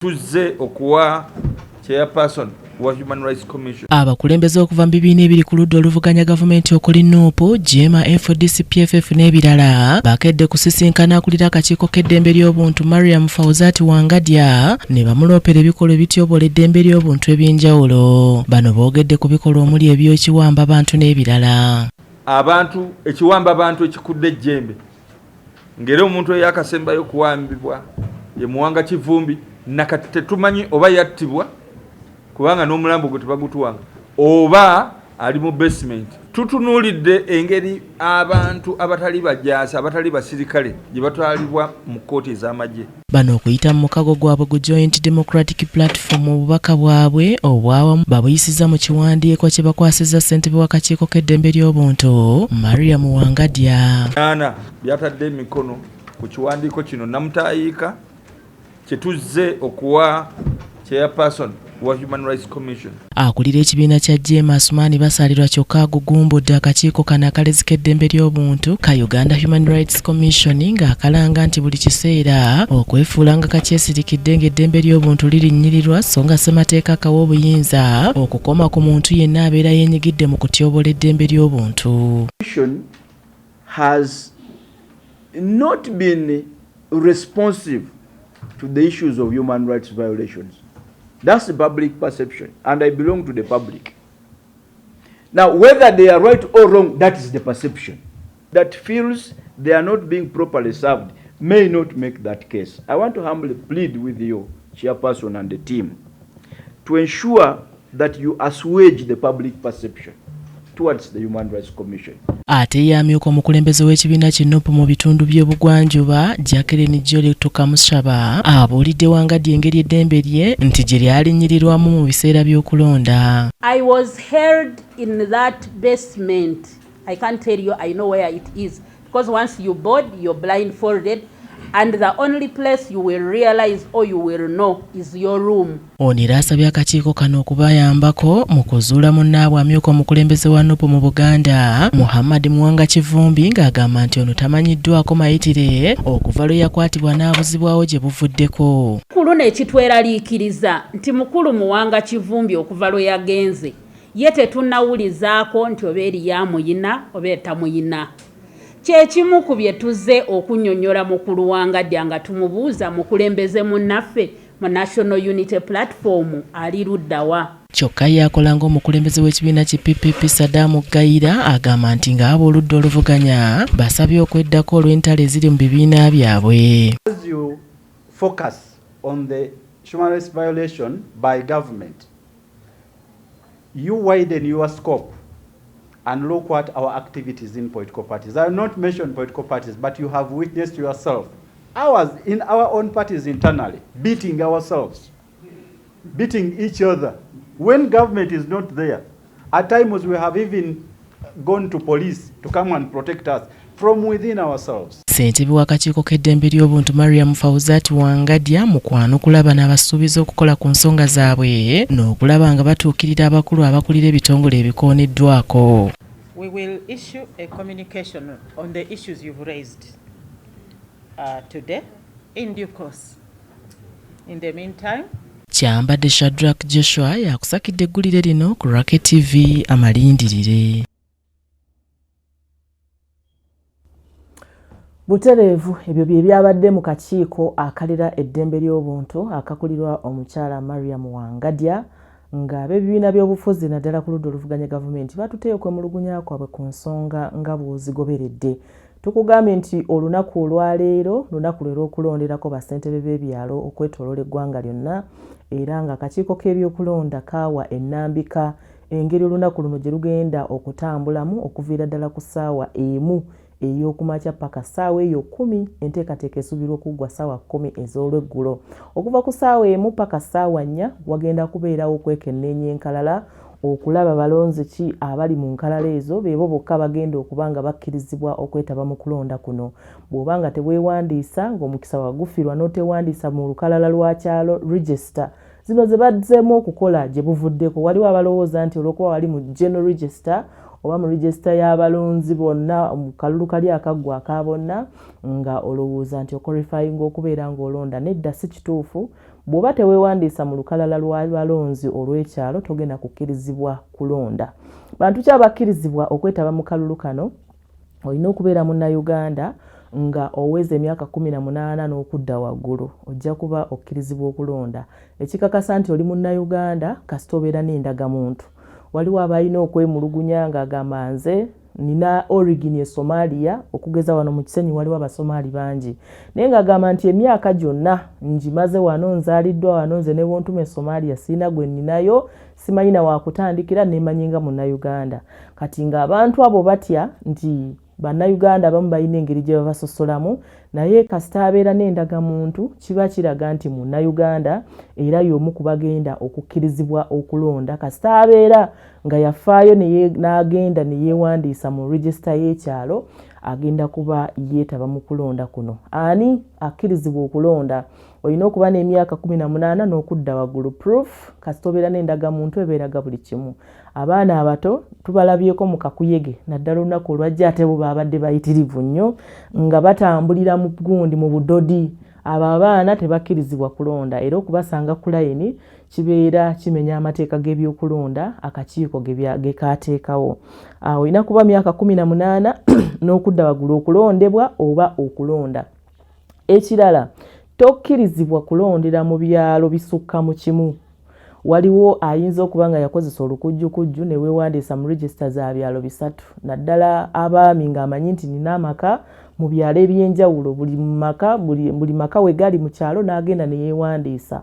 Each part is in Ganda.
Tuzze okuwa Chairperson wa Human Rights Commission. Abakulembeze okuva mu bibiina ebiri ku ludda oluvuganya gavumenti okuli NUP, JEEMA, FDC, PFF n'ebirala bakedde kusisinkana akulira akakiiko k'eddembe ly'obuntu Mariam Fauzat Wangadya ne bamuloopera ebikolwa ebityoboola eddembe ly'obuntu eby'enjawulo. Bano boogedde ku bikolwa omuli eby'ekiwamba bantu n'ebirala. Abantu ekiwamba bantu ekikudde ejjembe ng'era omuntu eyakasembayo okuwambibwa ye Muwanga Kivumbi, nakati tetumanyi oba yattibwa kubanga n'omulambo gwe tebagutuwanga oba ali mu basement. Tutunuulidde engeri abantu abatali bajaasi, abatali basirikale gye batwalibwa mu kkooti ez'amagye. Bano okuyita mu mukago gwabwe gu Joint Democratic Platform obubaka bwabwe obwawamu babuyisizza mu kiwandiiko kye bakwasizza ssentebe w'akakiiko k'eddembe ly'obuntu Mariam Wangadya. Ana byatadde emikono ku kiwandiiko kino namutaayiika kye tuzze okuwa Chairperson wa Human Rights Commission. Akulira ekibiina kya JEEMA Asumaani Basaalirwa kyokka agugumbudde akakiiko kano akalezi k'eddembe ly'obuntu ka Uganda Human Rights Commission ng'akalanga nti buli kiseera okwefuula nga kakyesirikidde ng'eddembe ly'obuntu lirinnyirirwa so nga ssemateeka akawa obuyinza okukoma ku muntu yenna abeera yeenyigidde mu kutyoboola eddembe ly'obuntu. Commission has not been responsive to the issues of human rights violations. That's the public perception, and I belong to the public. Now, whether they are right or wrong, that is the perception. That feels they are not being properly served may not make that case. I want to humbly plead with you, Chairperson and the team, to ensure that you assuage the public perception towards the Human Rights Commission. Ate ye amyuka omukulembeze w'ekibiina ki NUP mu bitundu by'ebugwanjuba Jacqueline Jolly Tukamushaba abuulidde Wangadya engeri eddembe lye nti gye lyalinnyirirwamu mu biseera by'okulonda. I was held in that basement. I can't tell you, I know where it is. Because once you board, you're blindfolded. And the only place you will realize or you will know is your room. Ono era asabye akakiiko kano okubayambako mu kuzuula munnaabwe amyuka omukulembeze wa NUP mu Buganda, Muhammad Muwanga Kivumbi, ng'agamba nti ono tamanyiddwako mayitire okuva lwe yakwatibwa n'abuzibwawo gye buvuddeko. Ku luno ekitweraliikiriza nti mukulu Muwanga Kivumbi okuva lwe yagenze ye tetunnawulizaako nti oba eriyo amuyina oba etamuyina. Kye kimu ku bye tuzze okunnyonnyola mukulu Wangadya nga tumubuuza mukulembeze munnaffe mu National Unity Platform ali ludda wa? Kyokka ye akola ng'omukulembeze w'ekibiina ki PPP Saddam Gayira agamba nti ng'abooludda oluvuganya basabye okweddako olw'entalo eziri mu bibiina byabwe. As you focus on the human rights violation by government, you widen your scope and look at our activities in political parties. I will not mention political parties, but you have witnessed yourself, ours in our own parties internally, beating ourselves, beating each other. When government is not there, at times we have even gone to police to come and protect us from within ourselves. Ssentebe w'akakiiko k'eddembe ly'obuntu Mariam Fauzat Wangadya mu kwanukula bano abasuubiza okukola ku nsonga zaabwe n'okulaba nga batuukirira abakulu abakulira ebitongole ebikooneddwako. We will issue a communication on the issues you've raised today in due course. In the meantime, Kyambadde Shadrack Joshua yakusakidde eggulire lino ku Rocket TV amalindirire. Butereevu ebyo bye byabadde mu kakiiko akalera eddembe ly'obuntu akakulirwa omukyala Mariam Wangadya ng'ab'ebibiina by'obufuzi naddala ku ludda oluvuganya gavumenti batuteeyo okwemulugunya kwabwe ku nsonga nga bw'ozigoberedde. Tukugambye nti olunaku olwaleero lunaku lwe lw'okulonderako bassentebe b'ebyalo okwetooloola eggwanga lyonna era ng'akakiiko k'ebyokulonda kaawa ennambika engeri olunaku luno gye lugenda okutambulamu okuviira ddala ku ssaawa emu ey'okumakya ppaka ssaawa eyo kkumi. Enteekateeka esuubirwa okuggwa ssaawa kkumi ez'olweggulo. Okuva ku ssaawa emu ppaka ssaawa nnya wagenda kubeerawo okwekenneenya enkalala okulaba balonzi ki abali mu nkalala ezo beebo bokka abagenda okuba nga bakkirizibwa okwetaba mu kulonda kuno. Bw'oba nga teweewandiisa ng'omukisa wagufirwa n'otewandiisa mu lukalala lwa kyalo, register, zino ze bazzeemu okukola gye buvuddeko. Waliwo abalowooza nti olw'okuba wali mu general register oba mu register y'abalonzi bonna mu kalulu kali akaggwa aka bonna nga olowooza nti oqualifyinga okubeera ng'olonda. Nedda, si kituufu. Bw'oba teweewandiisa mu lukalala lw'abalonzi olw'ekyalo togenda kukkirizibwa kulonda. Bantu ki abakkirizibwa okwetaba mu kalulu kano? Olina okubeera Munnayuganda nga oweza emyaka 18 n'okudda waggulu, ojja kuba okkirizibwa okulonda. Ekikakasa nti oli Munnayuganda kasita obeera n'endagamuntu. Waliwo abalina okwemulugunya ng'agamba nze nina origin e Somalia, okugeza wano mu Kisenyi waliwo Abasomaali bangi, naye ng'agamba nti emyaka gyonna ngimaze wano, nzaaliddwa wano, nze ne bwontuma e Somalia sirina gwe nninayo, simanyi na wakutandikira, nemanyi nga Munnayuganda. Kati ng'abantu abo batya nti Bannayuganda abamu balina engeri gye babasosolamu, naye kasita abeera n'endagamuntu kiba kiraga nti Munnayuganda era y'omu ku bagenda okukkirizibwa okulonda kasita abeera nga yafaayo n'agenda ne yeewandiisa mu register y'ekyalo, agenda kuba yeetaba mu kulonda kuno. Ani akkirizibwa okulonda? Olina okuba n'emyaka 18 n'okudda waggulu. Proof kasita obeera n'endagamuntu ebeeraga buli kimu. Abaana abato tubalabyeko mu kakuyege, naddala olunaku olwajja, ate bo baabadde bayitirivu nnyo nga batambulira mu gundi mu budodi. Abo abaana tebakkirizibwa kulonda, era okubasanga ku layini kibeera kimenya amateeka g'ebyokulonda akakiiko ge kaateekawo. Olina kuba myaka 18 n'okudda waggulu okulondebwa oba okulonda. Ekirala, tokkirizibwa kulondera mu byalo bisukka mu kimu. Waliwo ayinza okuba nga yakozesa olukujjukujju ne weewandiisa mu register za byalo bisatu, naddala abaami, ng'amanyi nti nina amaka mu byalo ebyenjawulo, buli maka buli maka we gali mu kyalo n'agenda ne yeewandiisa.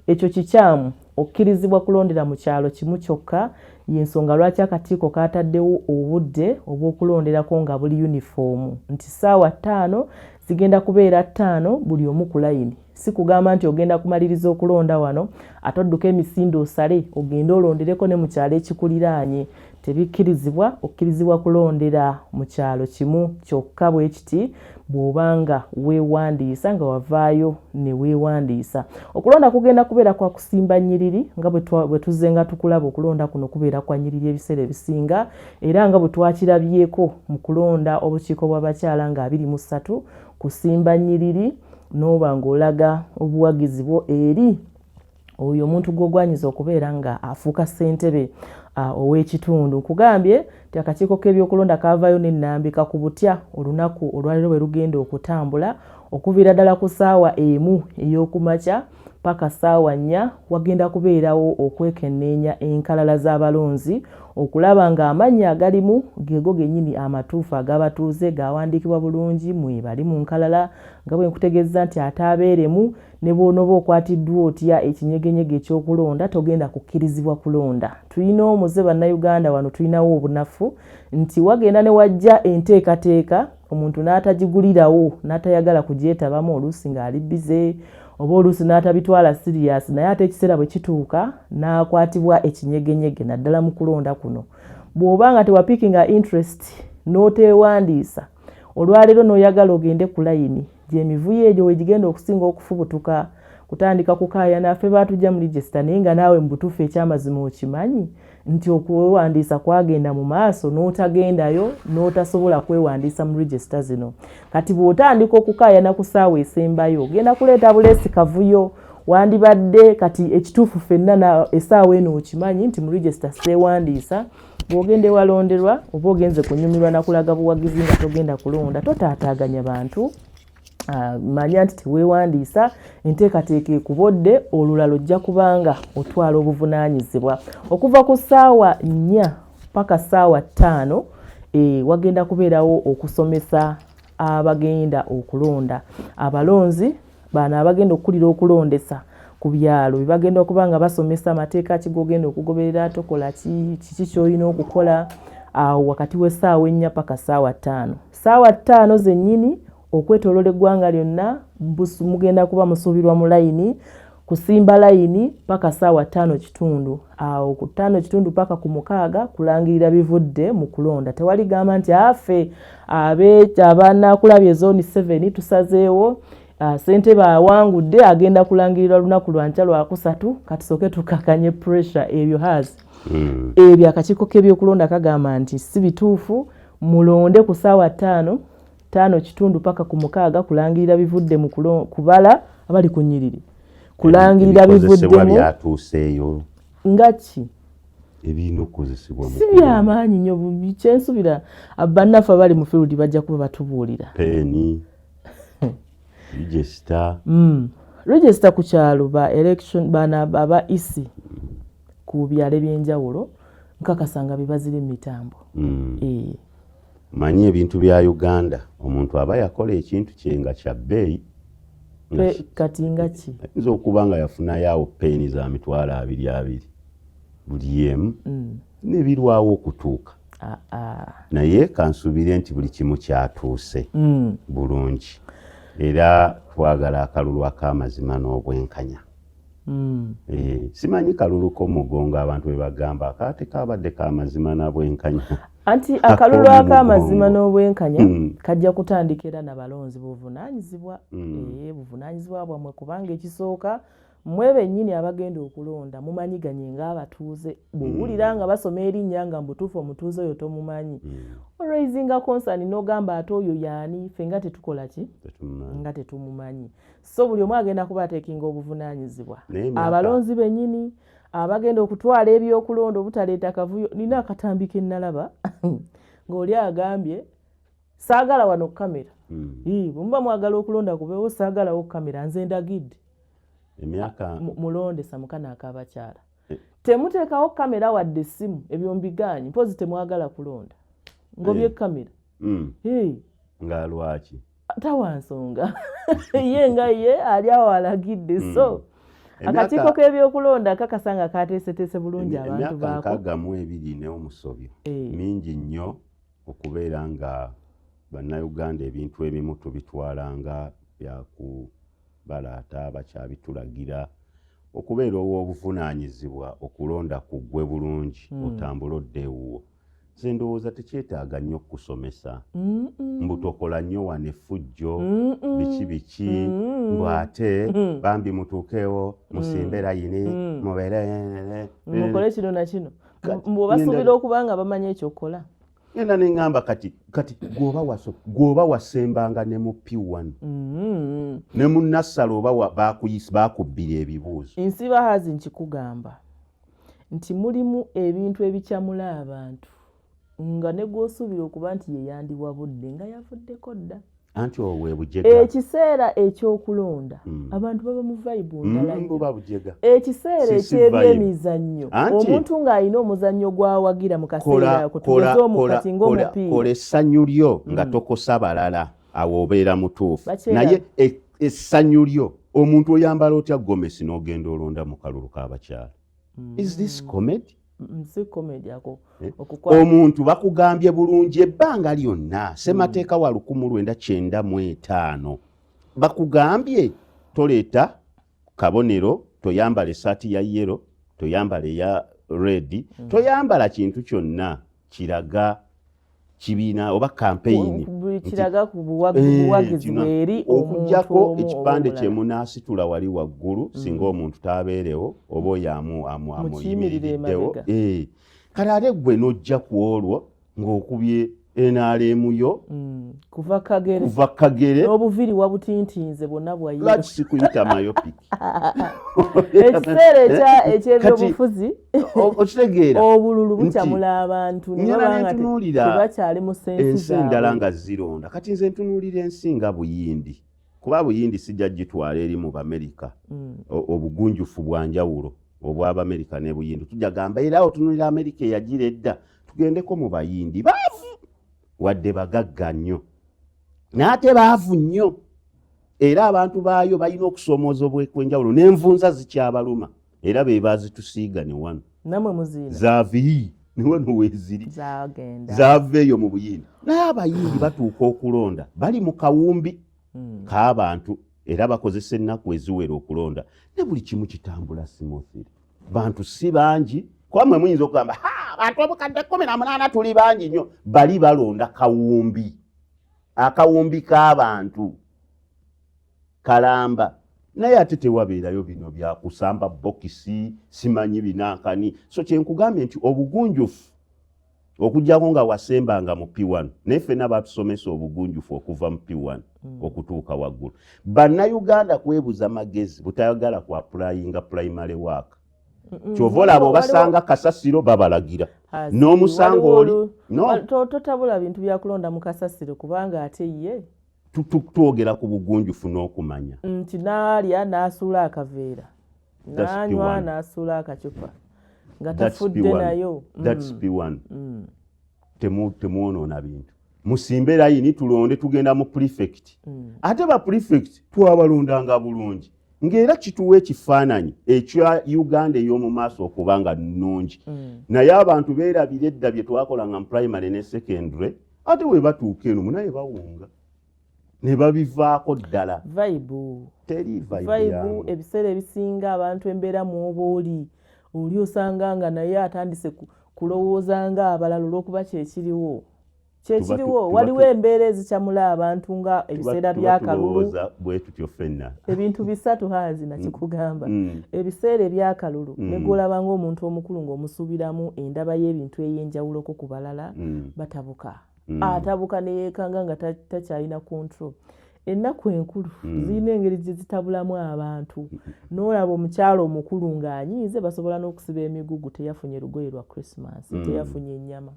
Ekyo kikyamu. Okkirizibwa kulondera mu kyalo kimu kyokka. Y'ensonga lwaki akakiiko kaataddewo obudde obw'okulonderako nga buli uniform, nti ssaawa 5 zigenda kubeera 5, buli omu ku layini. Si kugamba nti ogenda kumaliriza okulonda wano ate odduka emisinde osale ogende olondereko ne mu kyalo ekikuliraanye. Tebikkirizibwa. Okkirizibwa kulondera mu kyalo kimu kyokka bwe kiti bw'oba nga weewandiisa, nga wavaayo ne weewandiisa. Okulonda kugenda kubeera kwa kusimba nnyiriri nga bwe tuzze nga tukulaba. Okulonda kuno kubeera kwa nnyiriri ebiseera ebisinga, era nga bwe twakirabyeko mu kulonda obukiiko bw'abakyala nga 23, kusimba nnyiriri n'oba ng'olaga obuwagizi bwo eri oyo omuntu gw'ogwanyiza okubeera nga afuuka ssentebe ow'ekitundu. Nkugambye nti akakiiko k'ebyokulonda kaavaayo n'ennambika ku butya olunaku olwaleero bwe lugenda okutambula. Okuviira ddala ku ssaawa 1 ey'okumakya paka ssaawa 4 wagenda kubeerawo okwekenneenya enkalala z'abalonzi okulaba ng'amannya agalimu geego gennyini amatuufu ag'abatuuze, gawandiikibwa bulungi mwebali mu nkalala, nga bwe nkutegeeza nti ataabeeremu ne bw'onooba okwatiddwa otya ekinyegenyege ekyokulonda togenda kukkirizibwa kulonda. Tulina omuze Bannayuganda wano, tulinawo obunafu nti wagenda ne wajja enteekateeka omuntu n'atagigulirawo, n'atayagala kugyetabamu, oluusi ng'ali busy oba oluusi n'atabitwala serious, naye ate ekiseera bwe kituuka n'akwatibwa ekinyegenyege, naddala mu kulonda kuno. Bw'oba nga tewapikinga interest n'oteewandiisa, olwaleero n'oyagala ogende ku layini, gy'emivuyo egyo wegigenda okusinga okufubutuka, kutandika kukaayana, ffe baatujja mu register, naye nga naawe mu butuufu ekyamazima okimanyi nti okwewandiisa kwagenda mu maaso n'otagendayo n'otasobola kwewandiisa mu register zino. Kati bw'otandika okukaayana ku ssaawa esembayo, ogenda kuleeta buleesi kavuyo. Wandibadde kati ekituufu ffenna essaawa eno okimanyi nti mu register seewandiisa. Bw'ogenda ewalonderwa oba ogenze kunyumirwa nakulaga buwagizi nga togenda kulonda, totaataaganya bantu. Manya nti teweewandiisa, enteekateeka ekubodde, olulala ojja kubanga otwala obuvunaanyizibwa. Okuva ku ssaawa 4 paka ssaawa 5 wagenda kubeerawo okusomesa abagenda okulonda. Abalonzi bano abagenda okukulira okulondesa ku byalo bebagenda okuba nga basomesa amateeka ki gogenda okugoberera, tokola ki, kiki kyolina okukola awo wakati w'essaawa 4 paka ssaawa 5. Ssaawa 5 zennyini okwetooloola eggwanga lyonna mugenda kuba musuubirwa mu layini, kusimba layini paka ssaawa 5:15. Awo ku 5:15 paka ku 6 kulangirira bivudde mu kulonda. Tewali gamba nti afe abanaakulabye zone 7 tusazeewo ssentebe awangudde, agenda kulangirirwa lunaku lwankya Lwakusatu, katusooke tukakanye pressure. Ebyo has ebyo akakiiko k'ebyokulonda kagamba nti si bituufu. Mulonde ku ssaawa 5, 5:15 paka ku 6 kulangirira bivudde mu kubala abali ku nnyiriri. Kulangirira Ebikozesebwa bivuddemu. Byatuuseeyo? Nga ki? Ebirina okukozesebwa mu Si byamaanyi nnyo. Kyensubira bannaffe abali mu field bajja kuba batubuulira. Peeni, register. Register ku kyalo, ba election bana aba EC ku byalo ebyenjawulo, nkakasa nga bye baziri mu mitambo. Eh. Manyi ebintu bya Uganda, omuntu aba yakola ekintu kye nga kya bbeeyi nga Kati nga ki? Ayinza okuba nga yafunayo awo peeni za 20,000 buli emu, nebirwawo okutuuka. Ah, ah. Naye kansuubire nti buli kimu kyatuuse bulungi, era twagala akalulu ak'amazima n'obwenkanya. Eh, simanyi kalulu k'omugongo abantu bwe bagamba akaate kabadde k'amazima n'abwenkanya. Anti akalulu ak'amazima Ak'omugongo. n'obwenkanya kajja kutandika era nabalonzi buvunaanyizibwa. Eh, buvunaanyizibwa bwammwe, kubanga ekisooka mmwe bennyini abagenda okulonda mumanyiganye ng'abatuuze. Bw'owulira nga basoma erinnya nga mbutuufu omutuuze oyo tomumanyi, oraisinga concern n'ogamba, ate oyo yaani? Ffe nga tetukola ki? Tetumumanyi. Nga tetumumanyi. So buli omu agenda kuba ateekinga obuvunaanyizibwa. Naye emyaka- Abalonzi bennyini, abagenda okutwala ebyokulonda, obutaleeta kavuyo. Nina akatambi ke nnalaba ng'oli agambye, saagala wano kamera. Ii, bwe muba mwagala okulonda kubeewo, saagalawo kamera, nze ndagidde. Emyaka Mulonde samukana ak'abakyala, temuteekawo kamera wadde essimu, ebyo mbigaanyi, mpozi temwagala kulonda, ngobye kamera. Ii, Nga lwaki? Tawa nsonga, ye nga ye ali awo alagidde. So akakiiko k'ebyokulonda kakasa nga kateeseteese bulungi abantu Emyaka baako. 62 n'omusobyo mingi nnyo okubeera nga Bannayuganda ebintu ebimu tubitwala nga byakubalaata, bakyabitulagira. Okubeera ow'obuvunaanyizibwa, okulonda kuggwe bulungi, otambule odde ewuwo. Nze ndowooza tekyetaaga nnyo kusomesa mbu tokola nnyo wano effujjo, biki biki, mbu ate bambi mutuukeewo musimbe layini mubeere mukole kino na kino. Kati, Mbu basuubira okuba nga bamanyi ekyokukola. Ngenda neŋŋamba kati gwoba wasembanga ne mu P1 ne mu nassala oba bakubbira ebibuuzo. Nsiba hazi nkikugamba nti mulimu ebintu ebikyamula abantu nga ne gw'osuubira okuba nti ye yandiwabudde nga yavuddeko dda. Anti obwo bwe bujega. Ekiseera ekyokulonda abantu baba mu vibe ndala nnyo. Buba bujega. Ekiseera Si eky'ebyemizannyo, Anti- omuntu ng'alina omuzannyo gw'awagira mu kaseera kola ako, kola tugeze omukati ng'omupiira. Kola essanyu lyo nga tokosa balala, awo obeera mutuufu. Bakyera. Naye essanyu lyo, omuntu oyambala otya gomesi n'ogenda olonda mu kalulu k'abakyala? Is this comedy? Si comedy ako. Eh? Okukwata Omuntu bakugambye bulungi ebbanga lyonna, ssemateeka wa 1995 bakugambye toleeta kabonero, toyambala essaati ya yellow, toyambala eya red, toyambala kintu kyonna kiraga kibiina oba kampeyini. Buli kiraga ku buwagizi bweri omuntu Okuggyako omu oba ekipande omulala. kye munaasitula wali waggulu, singa omuntu taabeerewo oba oyo Mukiyimirire amuyimiriddewo. emabega. Eh, kale ate gwe n'ojja ku olwo ng'okubye NRM yo. Kuva Kagere. Kuva Kagere. N'obuviri wabutintinze bwonna bwa yellow. Lwaki sikuyita myopic? Ekiseera ekyebyobufuzi, Okitegeera obululu nti bukyamula abantu ne ngenda baba nga nentunuulira tebakyali mu sensi ensi endala zaabwe. Nga zironda. Kati nze ntunuulira ensi nga Buyindi, kuba Buyindi sijja gitwala eri mu Bamerika. Obugunjufu bwa njawulo obw'Abamerika ne Buyindi. Tujja gamba era otunuulira Amerika eyagira edda, tugendeko mu Bayindi. Baavu wadde bagagga nnyo, n'ate baavu nnyo, era abantu baayo balina okusoomooza obwekwenjawulo n'envunza zikyabaluma, era be bazitusiiga ne wano. Namwe muziina. Zaaviyi ne wano weeziri. Zagenda. Zaava eyo mu Buyindi. Naye Abayindi batuuka okulonda bali mu kawumbi k'abantu, era bakozesa ennaku eziwera okulonda, ne buli kimu kitambula smoothly. Bantu si bangi, kuba mwe muyinza okugamba, "Ha, abantu 118,000 tuli bangi nnyo." Bali balonda kawumbi, akawumbi k'abantu kalamba, naye ate tewabeerayo bino byakusamba bokisi, simanyi binankani. So kyenkugambye nti obugunjufu Okuggyako nga wasembanga mu P1, naye ffenna batusomesa obugunjufu okuva mu P1 okutuuka waggulu. Bannayuganda kwebuza magezi butayagala ku applyinga primary work. Kyova olaba obasanga kasasiro babalagira n'omusanga oli. Totabula bintu byakulonda mu kasasiro, kubanga ate ye Twogera ku bugunjufu n'okumanya. Nti n'alya n'asuula akaveera, n'anywa n'asuula akacupa nga tafudde nayo. That's P1. Temwonoona bintu, musimbe layini tulonde. Tugenda mu prefect. Ate ba prefect twabalondanga bulungi, ng'era kituwa ekifaananyi ekya Uganda ey'omu maaso okuba nga nnungi. Naye abantu beerabira edda bye twakolanga mu primary ne secondary, ate we batuuka eno munaye bawunga ne babivaako ddala. Vibe. Teri. Vibe. Ebiseera ebisinga abantu embeera mwoba oli oli osanga nga naye atandise kulowooza nga abalala olw'okuba kyekiriwo kyekiriwo. Waliwo embeera ezikyamula abantu nga ebiseera byakalulu. Bwe tutyo ffenna. Ebintu bisatu hazi nakikugamba. Ebiseera ebyakalulu negolaba ngaomuntu omukulu ng'omusuubiramu endaba y'ebintu ey'enjawuloko ku balala, batabuka. Atabuka neyeekanga nga takyalina control. Ennaku enkulu zirina engeri gye zitabulamu abantu, n'olaba omukyalo omukulu ng'anyiize, basobola n'okusiba emigugu, teyafunye lugoye lwa Christmas, teyafunye ennyama.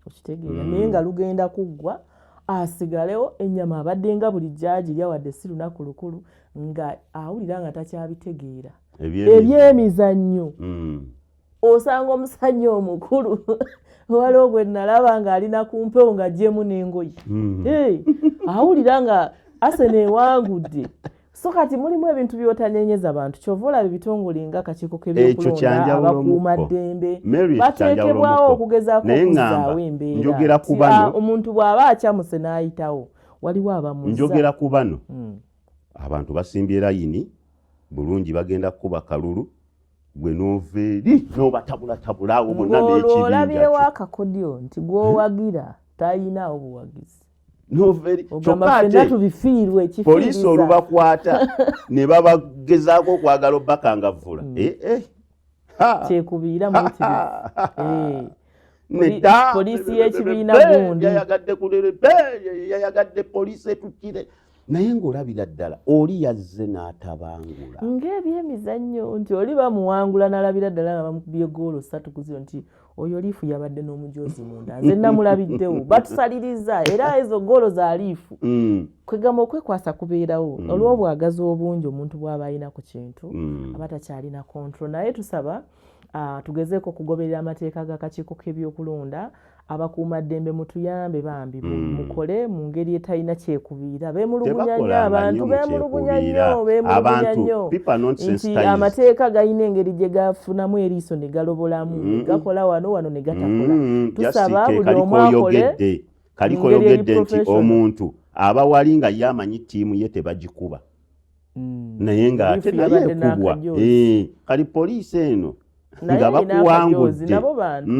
Okitegeera? Naye nga lugenda kuggwa asigalewo ennyama abadde nga bulijjo agirya, wadde si lunaku lukulu, nga awulira nga takyabitegeera. Ebyemizannyo, osanga omusajja omukulu, waliwo gwe nalaba ng'alina ku mpewo ng'aggyemu n'engoye. Awulira nga Arsenal ewangudde. So kati mulimu ebintu by'otanyenyeza bantu. Kyova olaba ebitongole nga akakiiko Ekyo k'ebyokulonda, kyanjawulo. abakuuma Mukko. ddembe Mary, ekyo kyanjawulo. bateekebwawo Mukko. okugezaako Naye okuzzaawo ŋŋamba, embeera. njogera ku Nti, bano. omuntu bw'aba akyamuse n'ayitawo, waliwo abamuzza. Njogera ku bano. Abantu basimbye layini bulungi, bagenda kukuba kalulu, gwe n'ova eri n'obatabulatabula awo bonna Ng'olwo n'ekibinja olabyewo kyo. Akakodyo nti gw'owagira tayinaawo buwagizi. N'ova eri Ogamba kyokka ffenna ate tubifiirwe. poliisi Ekifiiriza. olubakwata ne babagezaako okwagala obbakangavvula. Eh, eh. Ha! Kyekubiira muyitirivu. Eh. Nedda. Poliisi y'ekibiina gundi. Yayagadde kulere be, yayagadde poliisi etukire, naye ng'olabira ddala oli yazze n'atabangula. Ng'ebyemizannyo nti oli bamuwangula n'alabira ddala nga bamukubye goolo 3-0, nti oyo liifu yabadde n'omujozi munda, nze namulabiddewo, batusaliriza, era ezo goolo za liifu. Kwegamba okwekwasa kubeerawo olw'obwagazi obungi omuntu bw'aba alina ku kintu, aba takyalina control. Naye tusaba tugezeeko okugoberera amateeka g'akakiiko k'ebyokulonda. Abakuumaddembe mutuyambe bambi, mukole mu ngeri etalina kyekubiira. Beemulugunya nnyo Tebakolanga abantu, nnyo mu beemulugunya kyekubiira. nnyo, beemulugunya Abantu, nnyo people are not nti sensitized. amateeka galina engeri gye gafunamu eriiso ne galobolamu, ne gakola wano wano ne gatakola. Tusaba Just ke buli kaliko omu akole oyogedde kaliko mu ngeri eri oyogedde nti professional. Omuntu aba wali nga ye amanyi ttiimu ye tebagikuba, naye ng'ate Liifu naye yabadde ekubwa. n'akajoozi. Eh, kali poliisi eno Naye nga erina akajoozi, bakuwangudde. Nabo bantu.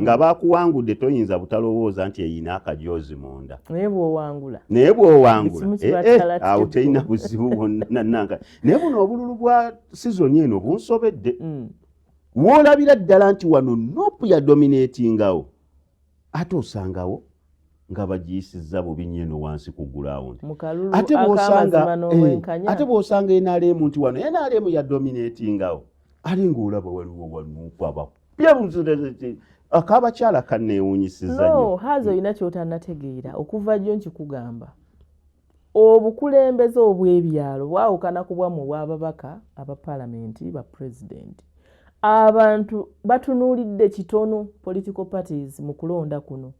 Nga bakuwangudde, toyinza butalowooza nti eyina akajoozi munda. Naye bw'owangula, Naye bw'owangula, ekimu kiba eh, eh, talatibwa. awo terina buzibu bwonna nananka. Naye buno obululu bwa sizoni eno bunsobedde. Woolabira ddala nti wano NUP yadominatingawo, ate osangawo nga bagiyisizza bubi nnyo eno wansi ku ground. Mu kalulu Ate bw'osanga ak'amazima n'obwenkanya. Ate bw'osanga NRM nti wano NRM yadominatingawo, ate ng'olaba waliwo wa NUP abapya akabakyala kanneewuunyisizza No nnyo. Hazi, olina kyotanategeera. Okuva jjo nkikugamba, obukulembeze obw'ebyalo bwawukana ku bwammwe obw'ababaka aba paalamenti, ba pulezidenti. Abantu batunuulidde kitono political parties mu kulonda kuno.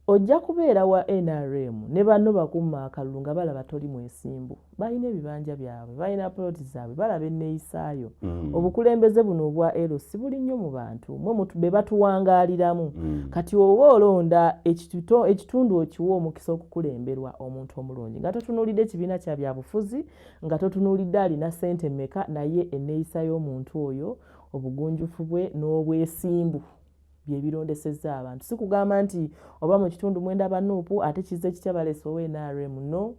Ojja kubeera wa NRM ne banno bakumma akalulu nga balaba toli mwesimbu, balina ebibanja byabwe, balina poloti zaabwe, balaba enneeyisaayo. Obukulembeze buno obwa LC buli nnyo mu bantu mwe be batuwangaaliramu. Kati oba olonda ekitundu, okiwa omukisa okukulemberwa omuntu omulungi nga totunuulidde ekibiina kya byabufuzi, nga totunuulidde alina ssente mmeka, naye enneeyisa y'omuntu oyo, obugunjufu bwe n'obwesimbu byebirondesezza abantu. Si kugamba nti oba mu kitundu mwenda ba NUP ate kize kitya baleese owa NRM. No,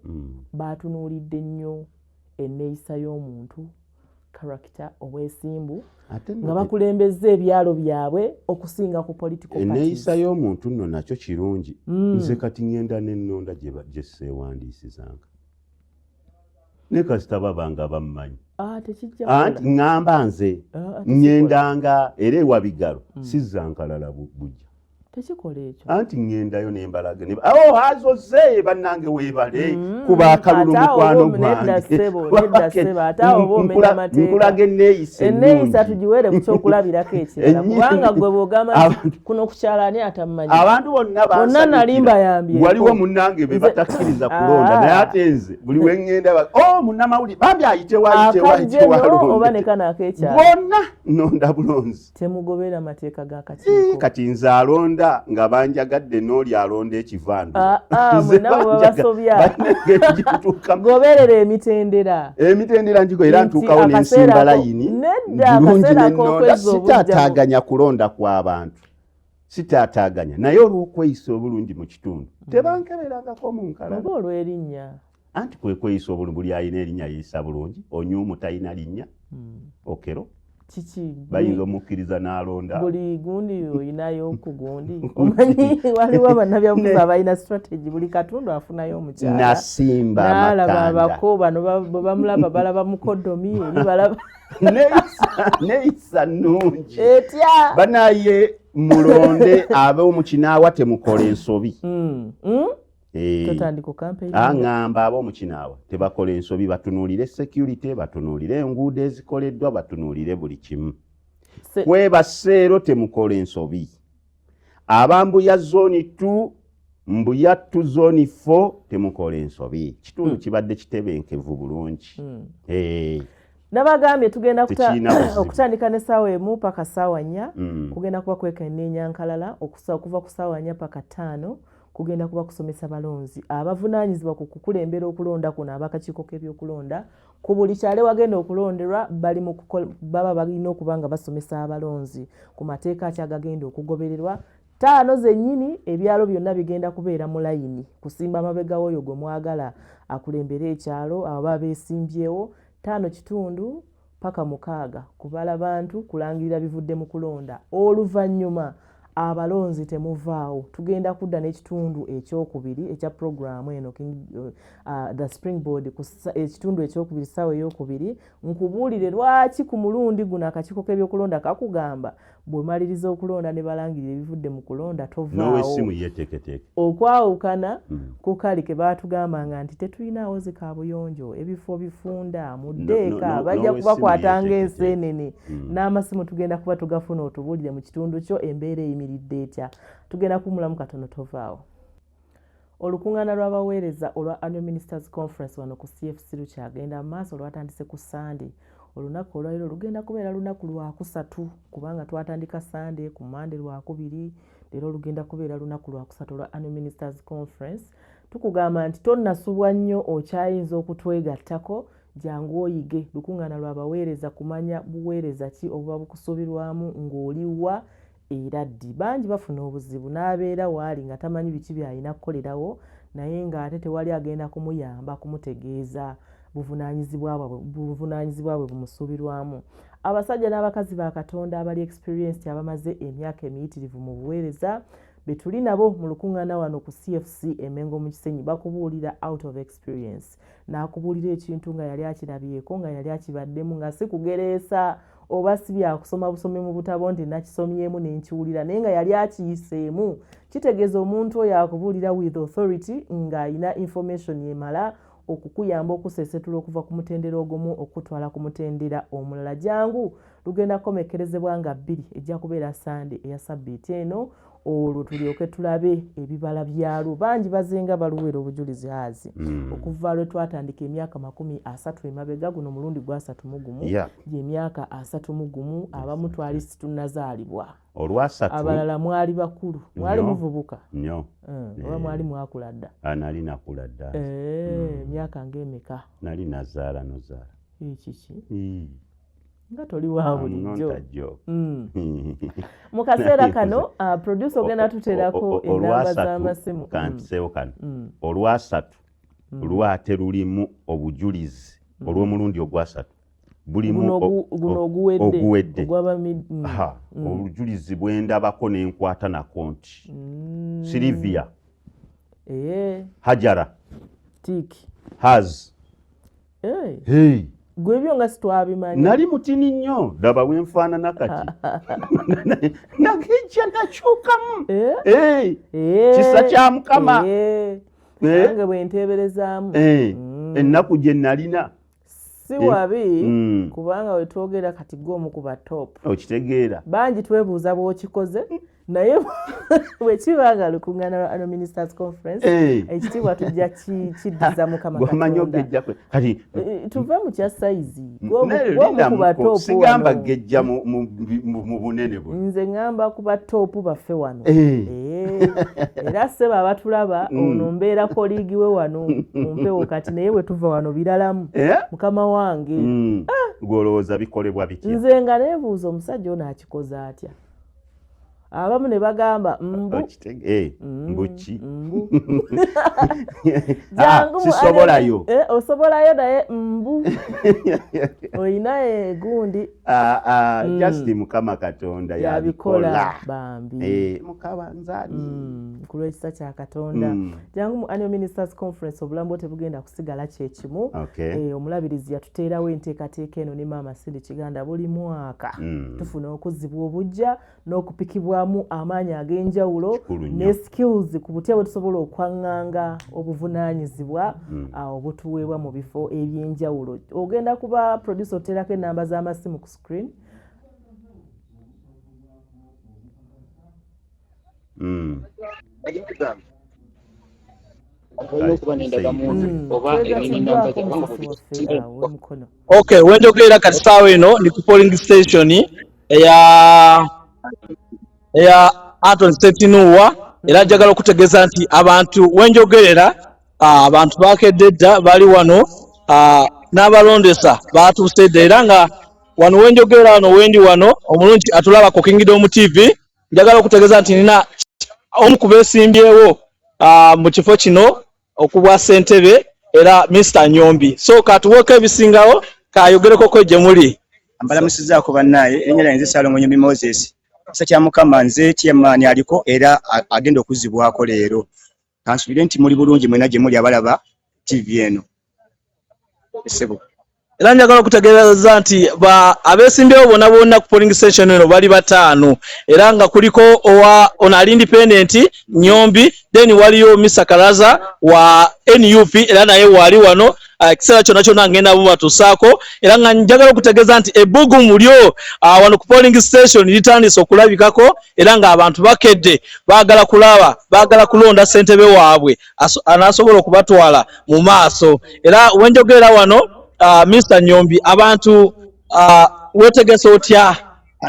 batunuulidde nnyo enneeyisa y'omuntu. Character, obwesimbu, nga bakulembezza ebyalo byabwe okusinga ku political parties. Enneeyisa y'omuntu nno nakyo kirungi. Nze kati ŋŋenda nennonda gye seewandiisizanga, naye kasita baba nga bammanyi. Ah, tekijja Anti kukola. ŋŋamba nze Ah, ah, tekikola. ŋŋendanga era ewabigalo sizza nkalala bujja. Tekikola ekyo. Anti ŋŋendayo nembalaga ne oh, azoze bannange, weebale kuba akalulu. Ate awo Mukwano oba nedda gwange. ssebo, nedda ssebo, ate awo oba omenya amateeka. Nkulaga enneeyisa Enneeyisa ennungi. tugiweere ku kyokulabirako ekirala, kubanga gwe bw'ogamba nti kuno kukyala ani atamumanyi? Abantu bonna Bonna bansanyukira. nali mbayambyeko. Waliwo munnange be batakkiriza kulonda, naye ate nze buli we ŋŋenda oh, munnamawulire bambi ayitewo, ayitewo, ayitewo Akajjeno oba alonde. ne kano ak'ekyalo? Bonna nonda bulonzi. Temugobera mateeka ga kakiiko. Kati nze alonda nga banjagadde n'oli alonda ekivandu. Ah, ah, Nze mwenna bwe babasobya. Bannange gituukamu. Goberera emitendera. Emitendera njigo era Nti ntuukawo akaseera nensimba layini nedda, bulungi akaseera nenonda. k'okwezza obujja Sitaataaganya kulonda kw'abantu, sitaataaganya, naye olw'okweyisa obulungi mu kitundu tebankeberangako mu nkalala. Oba olw'erinnya. Anti kwe kweyisa obulungi. Buli alina erinnya yeyisa bulungi. Onyumu talina linnya, Okero Kiki? Bayinza omukkiriza n'alonda. Buli gundi oyinayo ku gundi. Omanyi waliwo bannabyabufuzi abalina strategy, buli katundu afunayo omukyala Nasimba n'alaba amakanda. Abako bano bwe bamulaba balaba mukodomi, eri balaba Neeyisa nnungi. Etya? Banaye mulonde ab'omukinaawa, temukola ensobi. Totandika okampeyini. Aŋŋamba ab'omukinaawa tebakola ensobi, batunuulire security, batunuulire enguudo ezikoleddwa, batunuulire buli kimu. Kwebaseero temukola ensobi. Abambuya zone 2, Mbuya 2, zone 4, temukola ensobi. Kitundu kibadde kitebenkevu bulungi. Nabagambye tugenda Tekirina buzibu. Okutandika n'essaawa 1 paka ssaawa 4 kugenda kuba kwekenneenya nkalala. Okuva ku ssaawa 4 paka 5 kugenda kuba kusomesa balonzi abavunaanyizibwa ku kukulembera okulonda kuno, abakakiiko k'ebyokulonda ku buli kyalo wagenda okulonderwa. Bali mu baba balina okuba nga basomesa abalonzi ku mateeka ki agagenda okugobererwa. 5 zennyini ebyalo byonna bigenda kubeera mu layini kusimba amabega w'oyo gwe mwagala akulembere ekyalo, abo beesimbyewo. 5:15 paka 6 kubala bantu, kulangirira bivudde mu kulonda. Oluvannyuma abalonzi temuvaawo, tugenda kudda n'ekitundu ekyokubiri ekya puroguramu eno, The Springboard. Ekitundu ekyokubiri ssaawa 2 nkubuulire lwaki ku mulundi guno akakiiko k'ebyokulonda kakugamba bw'omaliriza okulonda ne balangirira ebivudde mu kulonda, tovaawo. N'owessimu yeteeketeeke. Okwawukana ku kali ke baatugambanga nti tetulinaawo zikabuyonjo, ebifo bifunda, muddeeka, bajja N'owessimu kubakwata yeteeketeeke. ng'enseenene. N'amasimu tugenda kuba tugafuna, otubuulire mu kitundu kyo embeera eyimiridde etya. Tugenda kuwumulamu katono, tovaawo. Olukuŋŋaana lw'abaweereza olwa Annual Ministers Conference wano ku CFC lukyagenda mu maaso. Lwatandise ku Sande. Olunaku olwaliro lugenda kubeera lunaku lwakusatu, kubanga twatandika Sande, ku Mande lwakubiri, leero lugenda kubeera lunaku lwakusatu olwa Annual Ministers Conference. Tukugamba nti tonnasubwa nnyo, okyayinza okutwegattako. Jangu oyige. Lukuŋŋaana lw'abaweereza kumanya buweereza ki obuba bukusuubirwamu ng'oliwa era ddi. Bangi bafuna obuzibu n'abeera waali nga tamanyi biki by'alina kukolerawo, naye ng'ate tewali agenda kumuyamba kumutegeeza buvunaanyizibwa bwe bumusuubirwamu. Abasajja n'abakazi ba Katonda abali experienced, abamaze emyaka emiyitirivu mu buweereza, be tuli nabo mu lukuŋŋaana wano ku CFC Emengo mu Kisenyi. Bakubuulira out of experience, n'akubuulira ekintu nga yali akirabyeko, nga yali akibaddemu, nga si kugereesa oba si byakusoma busomi mu butabo nti nakisomyemu nenkiwulira, naye nga yali akiyiseemu. Kitegeeza omuntu oyo akubuulira with authority, ng'alina information emala okukuyamba okuseesetula okuva ku mutendera ogumu okutwala ku mutendera omulala. Jangu, lugenda kukomekkerezebwa nga 2, ejja kubeera Sande eya sabbiiti eno, olwo tulyoke tulabe ebibala byalwo. Bangi bazenga baluweera obujulizi azi okuva lwe twatandika emyaka 30 emabega. Guno mulundi gwa 31. Gyemyaka 31, abamu twali situnazaalibwa. Olwasatu. Abalala mwali bakulu, mwali Nnyo. muvubuka. Nnyo. Oba mwali mwakula dda? Ah, nali nakula dda. Emyaka ng'emeka? Nali nazaala nozaala. Ekiki? Ii. Nga toli wa bulijjo. I'm not a joke. Mu kaseera kano, producer ogenda tuteerako ennamba Olwasatu, z'amasimu. Kampiseewo kano. Olwasatu lwate lulimu obujulizi olw'omulundi ogwasatu. Bulimu guno oguwedde. Oguwedde, obujulizi bwendabako nenkwata nako nti Silivia Hajara Tick has Hey. Gwe ebyo nga sitwabimanyi. Nali mutini nnyo, laba wenfaanana kati. Nagejja nakyukamu. Kisa kya Mukama. Nange bwe nteeberezaamu. Ennaku gye nalina. Si wabi, kubanga wetwogera kati gwe omu ku ba top. Okitegeera. Bangi twebuuza bw'okikoze, naye bwe kiba nga lukuŋŋaana lwa Annual Ministers Conference, ekitiibwa tujja kiddiza Mukama Gwamanyi Katonda. Ogejja kwe kati. Tuve mu kya size, gwe omu ku ba top Sigamba wano. Gejja mu bunene bwe. Nze ŋŋamba ku ba top baffe wano. Era ssebo abatulaba, ono mbeera colleague we wano mu mpewo kati, naye bwe tuva wano biralamu. Mukama wange. Gw'olowooza bikolebwa bitya? Nze nga neebuuza omusajja ono akikoze atya, abamu ne bagamba mbu Mbu ki? Mbu Ah, Jangu sisobolayo. Osobolayo, naye mbu oyina egundi. Ah, ah, just Mukama Katonda yabikola. Yabikola. Bambi. Mukama nzani. Ku lw'ekisa kya Katonda. Jangu mu Annual Ministers Conference, obulamu bwo tebugenda kusigala kyekimu. Omulabirizi yatuteerawo enteekateeka eno ne Maama Cindy Kiganda. Buli mwaka tufuna okuzzibwa obujja n'okupikibwamu amaanyi ag'enjawulo Kikulu nnyo. ne skills ku butya bwe tusobola okwaŋŋanga obuvunaanyizibwa obutuweebwa mu bifo ebyenjawulo. Ogenda kuba producer oteerako enamba z'amasimu ku screen. Olina okuba n'endagamuntu oba Twegattiddwako enamba omusasi waffe awo w'Emukono. Okay, wenjogerera kati saawa eno ndi ku polling station eya Anton Setinuwa, era njagala okutegeeza nti abantu wenjogerera, abantu bakedde dda, bali wano, n'abalondesa batuuse dda. Era nga wano wenjogerera, wano wendi wano, omulungi atulaba ku Kingdom TV, njagala okutegeeza nti nina omu ku beesimbyewo mu kifo kino okubwa ssentebe, era Mr Nyombi. So katuweeko ebisingawo, kayogerekoko gye muli. Mbalamusizaako bannaaye. Erinnya lyange nze Ssalongo Nyombi Moses. Kisa kya Mukama, nze chairman aliko era agenda okuzzibwako leero. Kansuubire nti muli bulungi mwena gye muli abalaba TV eno, essebo. Era njagala okutegeeza nti abeesimbyewo bonna bonna ku polling station eno bali bataano, era nga kuliko owa ono ali independent Nyombi, then waliyo Mr Karaza wa NUP, era naye waali wano. Ekiseera kyonna kyonna ngenda bubatuusaako. Era nga njagala okutegeeza nti ebbugumu lyo wano ku polling station litandise okulabikako, era ng'abantu bakedde, baagala kulaba, baagala kulonda ssentebe waabwe anaasobola okubatwala mu maaso. Era wenjogera wano, Mr Nyombi, abantu weetegese otya?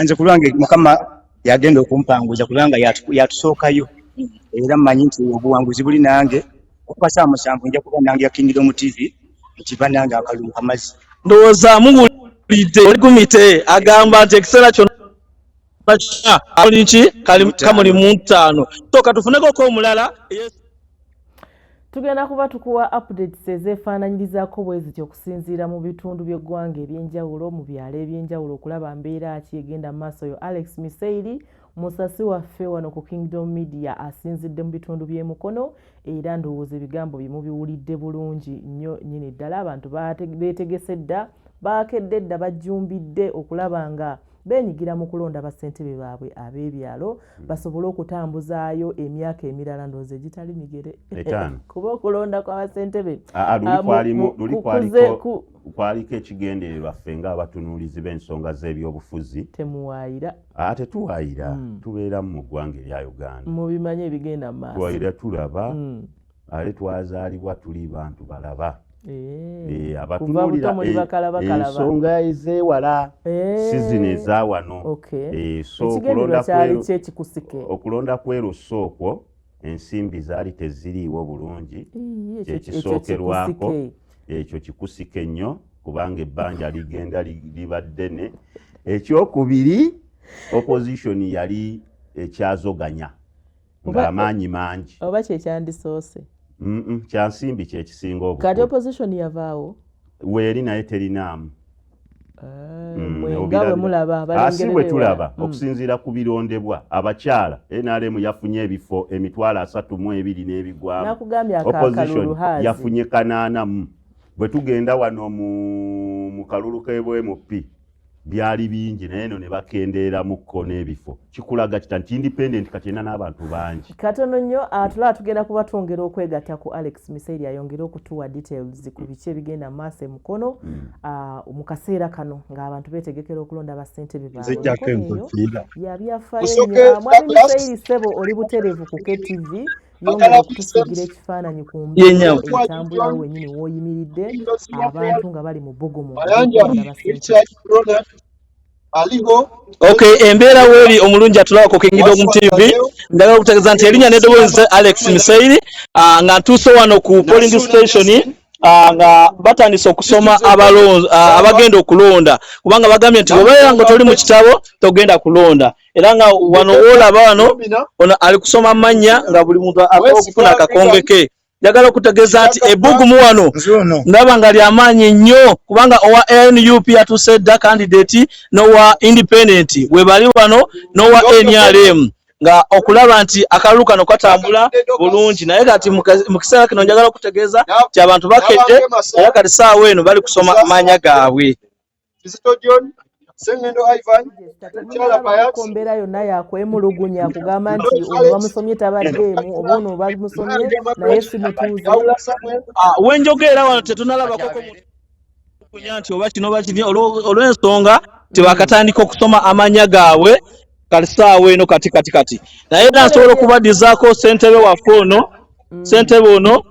Nze ku lwange, Mukama yagenda okumpanguza kubanga yatusookayo, era mmanyi nti obuwanguzi buli nange. Okuva saa 7 nja kuba nange ya Kingdom TV nti bannange akalulu kamazi. Ndowooza muwulidde oligumite agamba nti ekiseera kyonna ki kamuli mu ntaano. So katufuneko omulala. Tugenda kuba tukuwa updates ezeefaananyirizaako bwe zityo okusinziira mu bitundu by'eggwanga ebyenjawulo, mu byalo ebyenjawulo, okulaba mbeera ki egenda mu maaso. Yo Alex Miseiri, musasi waffe wano ku Kingdom Media, asinzidde mu bitundu by'Emukono, era ndowooza ebigambo bye mubiwulidde bulungi nnyo nnyini ddala. Abantu beetegese dda, baakedde dda, bajjumbidde okulaba nga beenyigira mu kulonda bassentebe baabwe ab'ebyalo, basobole okutambuzaayo emyaka emirala ndowooza egitali migere, kuba okulonda kw'abasentebe luli kwaliko ekigendererwa ffe ng'abatunuulizi b'ensonga z'ebyobufuzi. Temuwaayira. Tetuwaayira. Tubeeramu mu ggwanga erya Uganda. Mubimanye ebigenda mu maaso. Tuwaayira, tulaba, ate twazaalibwa tuli bantu balaba. Abatunuulira ensonga ezeewala, si zino eza wano. So okulonda kwerussa okwo, ensimbi zaali teziriiwo bulungi, kyekisookerwako. Ekyo kikusike nnyo kubanga ebbanja ligenda liba ddene. Ekyokubiri, opposition yali ekyazoganya ng'amaanyi mangi. Oba kyekyandisoose? Kyansimbi kyekisinga. Kati opposition yavaawo? Weeri, naye terinaamu. Eh, mm, nga bwe mulaba ah, si bwe tulaba mm. okusinziira ku birondebwa abakyala nrm yafunye ebifo 32000 n'ebigwamu opposition yafunye kanaana mu bwe tugenda wano mu kalulu k'ebwmp byali bingi naye eno ne bakendeeramukko n'ebifo kikulaga kita nti independent kati erina n'abantu bangi katono nnyo ah, tulaba tugenda kuba twongera okwegatta ku alex misairi ayongere okutuwa details ku biki ebigenda mu maaso emukono mm. ah, mu kaseera kano ng'abantu beetegekera okulonda bassentebe baabwe yabyafayo nnyo ah, mwami misairi ssebo oli butereevu ku ktv yongera okutusiigira ekifaananyi ku mbeera etambula wenyini w'oyimiridde abantu nga bali mu bbugumu Okay, embeera weeri omulungi atulaba ku Kingdom TV njagala okutegeeza nti erinnya n'eddoboozi Alex Misairi ah, nga ntuuse wano ku polling station ah, nga batandise okusoma ah, abagenda okulonda kubanga bagambye nti bw'obeera nga toli mu kitabo togenda kulonda era nga wano woolaba wano ono ali kusoma mannya nga buli muntu asobola okufuna akakonge ke njagala okutegeeza nti ebbugumu wano ndaba nga lyamaanyi nnyo kubanga owa nup yatuuse dda kandidate n'owa independent webali wano n'owa nrm nga okulaba nti akalulu kano katambula bulungi naye kati mu kiseera kino njagala okutegeeza nti abantu bakedde era kati saawa eno bali kusoma amaanya gaabwe Kizito John, Sengendo Ivan, Mukyala Payat. Mbeera yonna yakwemulugunya kugamba nti ono bamusomye tabaddeemu oba ono bamusomye naye si mutuuze. Ah, wenjogeera wano tetunalabako kunya nti oba kino oba kiri olw'ensonga tebakatandika okusoma amanya gaabwe kali saawa eno kati kati kati naye era nsobola okubadizaako ssentebe waffe ono mm. ssentebe ono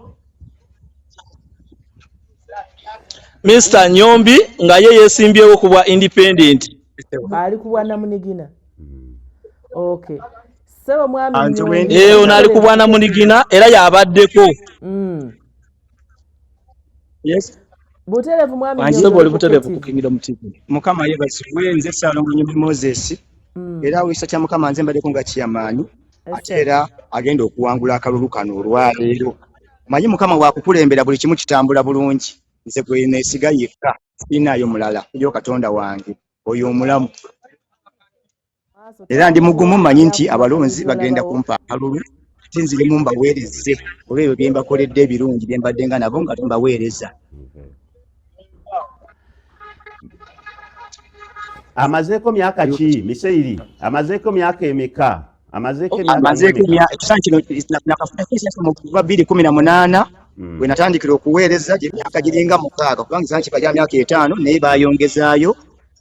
Mr Nyombi nga ye yesimbyewo ku bwa independent. Ali ku bwa namunigina. Okay. Ssebo mwami Nyombi. Eh, ono ali ku bwa namunigina era yabaddeko. Yes. Buterevu mwami Nyombi. Ssebo oli buterevu ku Kingdom TV. Mukama yebazibwe nze Ssalongo Nyombi Moses. Era awisa kya Mukama nze mbaddeko nga kiyamaanyi ate era agenda okuwangula akalulu kano olwaleero. Omanyi Mukama bw'akukulembera buli kimu kitambula bulungi. Nze gwe neesiga yekka, sirinaayo mulala yo Katonda wange oyo omulamu. Era ndi mugumu mmanyi nti abalonzi bagenda kumpa akalulu ate nziremu mbaweereze olw'ebyo bye mbakoledde ebirungi bye mbaddenga nabo nga mbaweereza. Amazeeko myaka ki Miseiri? Amazeeko myaka emeka? Amazeeko emyaka ekifaananyi kino nakafuna kuva 2018 hmm. we natandikira okuweereza gyemyaka giringa mukaaga kubanga ekifaananyi kiba gya myaka etaano naye bayongezaayo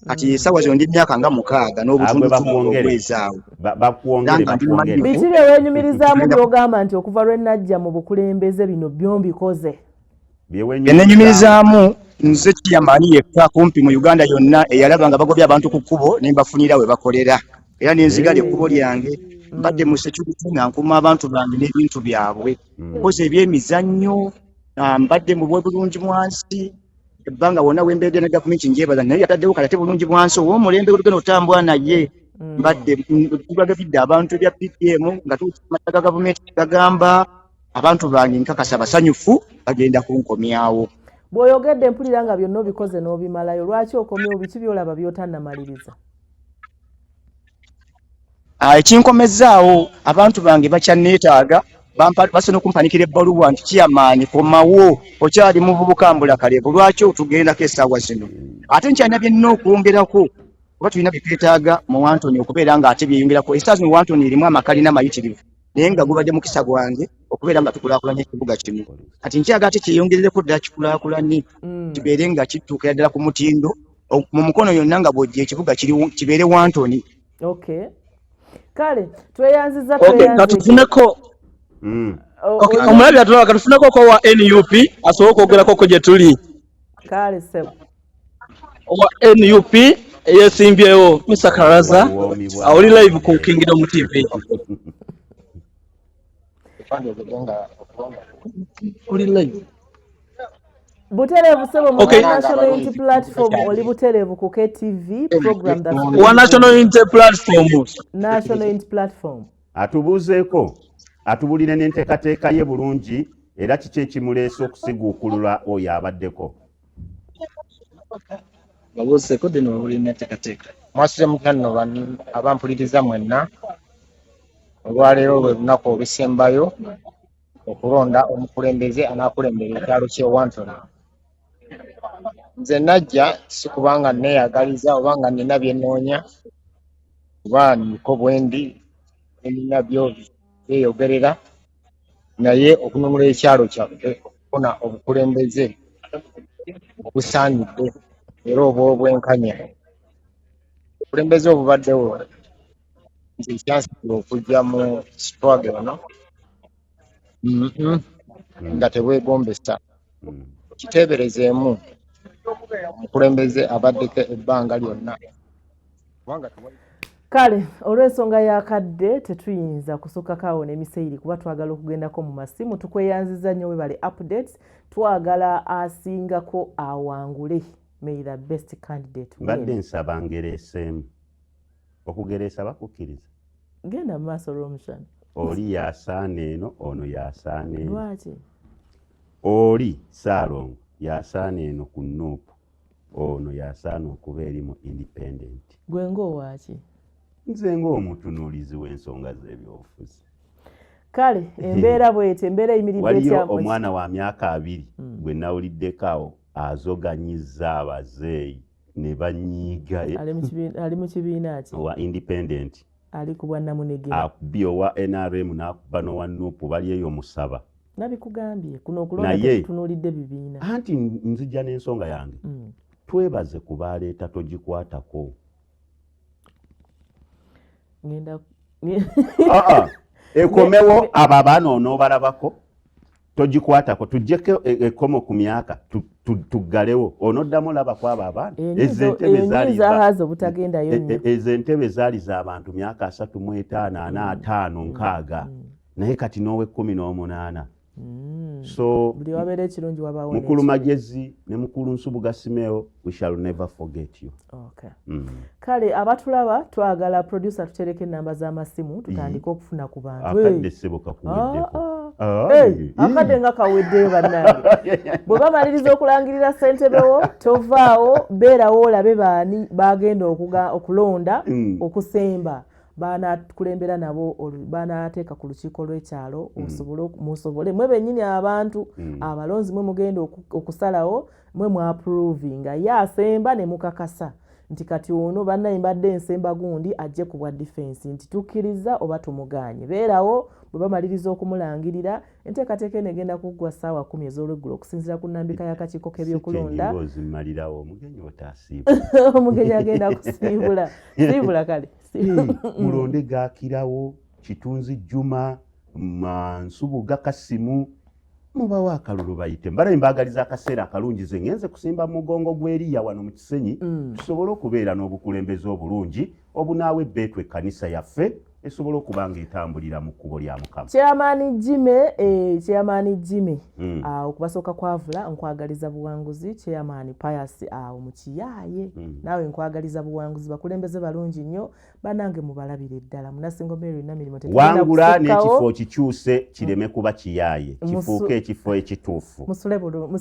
kati hmm. esawa zino ndi myaka nga mukaaga n'obutundutundu ogwezaawo biki bye weenyumirizaamu by'ogamba nti okuva lwe najja mu bukulembeze bino byo mbikoze Byenenyumirizaamu nze chairman yekka kumpi mu Uganda yonna eyalaba nga bagobye abantu ku kkubo ne mbafunira we bakolera era ne nzigala ekkubo lyange mbadde mu security nga nkuuma abantu bange n'ebintu byabwe nkoze ebyemizannyo mbadde mu bwebulungi bwansi ebbanga wonna wemberedde ne gavumenti njebaza naye yataddewo kati ate bulungi bwansi ow'omulembe gwetugenda otambula naye mbadde tubagabidde abantu ebya PPM nga tumateeka ga gavumenti gagamba abantu bange nkakasa basanyufu bagenda kunkomyawo. Bw'oyogedde mpulira nga byonna obikoze n'obimalayo lwaki okomyewo biki by'olaba by'otannamaliriza? Ah, ekinkomezzaawo abantu bange bakyanneetaaga basobola okumpanikira ebbaluwa nti kiyamaani komawo okyali muvubuka mbula kalevu lwaki otugendako esaawa zino ate nkyalina byenina okwongerako kuba tulina byetwetaaga mu wantoni okubeera nga ate byeyongerako esaawa zino wantoni erimu amakalina mayitirivu naye nga gubadde mukisa gwange okubeera nga tukulaakulanya ekibuga kino kati nkyaga ate kyeyongerereko ddala kikulaakulane mm. kibeere nga kituukira ddala ku mutindo mu mukono yonna nga bwojja ekibuga kibeere wantoni okay kale tweyanziza katufuneko mm. omulabi atulaba katufuneko ko wa nup asobole okwogerako ko gye tuli kale sebo owa nup eyesimbyewo Mr Karaza oli live ku Kingdom TV oli live butereevu sebo mu okay. National Unity Platform oli butereevu ku KTV program that's wa National Unity Platform National Unity Platform atubuuzeeko atubulire n'enteekateeka ye bulungi era kiki ekimuleese okusiguukulula oyo abaddeko. Babuuzeeko then babuulire n'enteekateeka. Mwasuze mutya nno abampuliriza mwenna. Olwaleero lwe lunaku olusembayo okulonda omukulembeze anaakulembera ekyalo ky'e Wantoni. Nze najja si kubanga nneeyagaliza oba nga nnina bye nnoonya kuba ndiko bwendi bye nnina byo byeyogerera naye okununula ekyalo kyaffe okufuna obukulembeze obusaanidde era obw'obwenkanya. Obukulembeze obubaddewo nze kyansinga okujja mu struggle eno nga tebwegombesa. Kiteeberezeemu omukulembeze abaddeko ebbanga lyonna kubanga tewali Kale olw'ensonga y'akadde tetuyinza kusukkako awo n'emiseyiri kuba twagala okugendako mu masimu. Tukweyanziza nnyo, webale updates. Twagala asingako awangule. May the best candidate win. Mbadde nsaba ngereeseemu. Okugereesa bakukkiriza? Genda mu maaso olw'omushana. Oli yasaana eno, ono yasaana eno. Lwaki? Oli Ssaalongo yasaana eno ku Nup, ono yasaana okuba eri mu Independent. Gwe ng'owaaki? Nze ng'omutunuulizi w'ensonga z'ebyobufuzi. Kale embeera bw'etyo, embeera eyimiridde Waliyo etya? omwana wa myaka 20 gwe nawuliddeko awo azoganyizza abazeeyi ne banyiiga. Ali mu kibiina ki? Owa Independent. Ali ku bwannamunigina. Akubye owa NRM n'akuba n'owa Nup, bali eyo musaba. Nabikugambye, kuno okulonda Naye tetutunuulidde bibiina. Anti nzija n'ensonga yange. Twebaze ku baleeta togikwatako. Ngenda Ah, ah. Ekomewo abo abaana onoobalabako togikwatako, tuggyeko ekkomo ku myaka, tuggalewo onoddamu olabako abo abaana. Ezo entebe zaali Enyinza haza obutagendayo nnyo. Ezo entebe zaali z'abantu myaka 35, 40, 50, 60, naye kati n'ow'e18. So Buli wabeera ekirungi wabaawo mukulu n'ekibi. Magezi ne mukulu Nsubuga Simeo, we shall never forget you. Okay. Kale abatulaba, twagala producer tutereke enamba z'amasimu tutandike okufuna ku bantu. Akadde Hey. ssebo kakuweddeko. Ah, ah. Hey, akadde nga kaweddeyo bannange. Bwe bamaliriza okulangirira ssentebe wo, tovaawo, beerawo olabe baani bagenda okulonda okusemba banakulembera nabo banateeka ku lukiiko lw'ekyalo. Musobole mwe bennyini abantu abalonzi mwe mugenda okusalawo, mwe mwaprovinga ye asemba ne mukakasa nti kati ono bannaye mbadde nsemba gundi ajje ku bwa defense nti tukkiriza oba tumugaanye. Beerawo bwe bamaliriza okumulangirira. Enteekateeka eno egenda kuggwa ssaawa 10 ez'olweggulo okusinziira ku nnambika y'akakiiko k'ebyokulonda. Ng'ozi mmalirawo omugenyi otaasiibula. Omugenyi agenda kusiibula, siibula kale. Mulonde Gakirawo Kitunzi Juma Nsubuga Kasimu, mubawo akalulu bayite. Mbalabe mbaagaliza akaseera akalungi. Ze ngenze kusimba mu mugongo gw'eriya wano mu Kisenyi, tusobole okubeera n'obukulembeze obulungi obunaawa ebbeetu ekkanisa yaffe esobole okuba nga etambulira mu kkubo lya Mukama. Chairman Jime, Chairman Jime, okubasooka kwavula nkwagaliza buwanguzi. Chairman Pius awo mu Kiyaaye, naawe nkwagaliza buwanguzi. Bakulembeze balungi nnyo bannange, mubalabire ddala. Munasingo Mary Namirimu, tetugenda Wangula kusikkawo. N'ekifo kikyuse kireme kuba kiyaaye, kifuuke ekifo ekituufu. Musule bulungi.